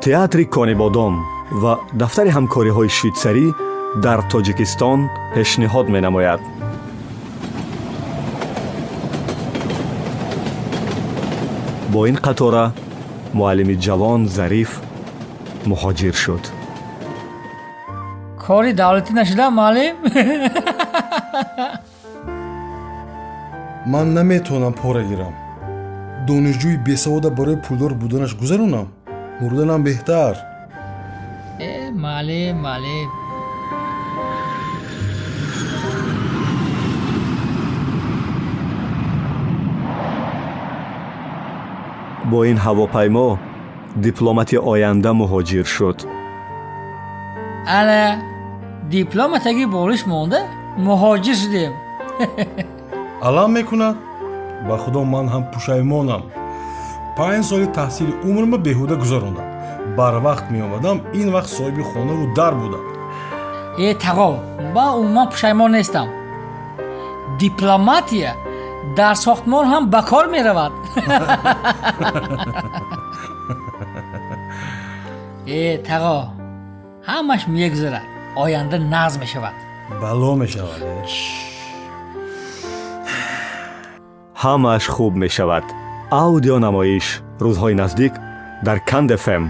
Театри Конибодом ва дафтари ҳамкориҳои швейтсарӣ дар Тоҷикистон пешниҳод менамояд. Бо ин қатора муаллими ҷавон Зариф муҳоҷир шуд. Кори давлатӣ нашудам, муаллим. Ман наметавонам пора гирам. Донишҷӯи бесавода барои пулдор буданаш гузаронам, мурданам беҳтар. Э, муаллим, муаллим. Бо ин ҳавопаймо дипломати оянда муҳоҷир шуд. Ана диплома таги болиш монда муҳоҷир шудем. Алам мекунад. Ба худо, ман ҳам пушаймонам. 5 соли таҳсили умрма беҳуда гузарондам. Барвақт меомадам, ин вақт соҳиби хонаву дар будам. Э, тағо, ман умуман пушаймон нестам. Дипломатия дар сохтмон ҳам ба кор меравад. Э, тағо, ҳамаш мегузарад, оянда нағз мешавад. Бало мешавад, э. Ҳамааш хуб мешавад. Аудионамоиш рӯзҳои наздик дар Канд ФМ.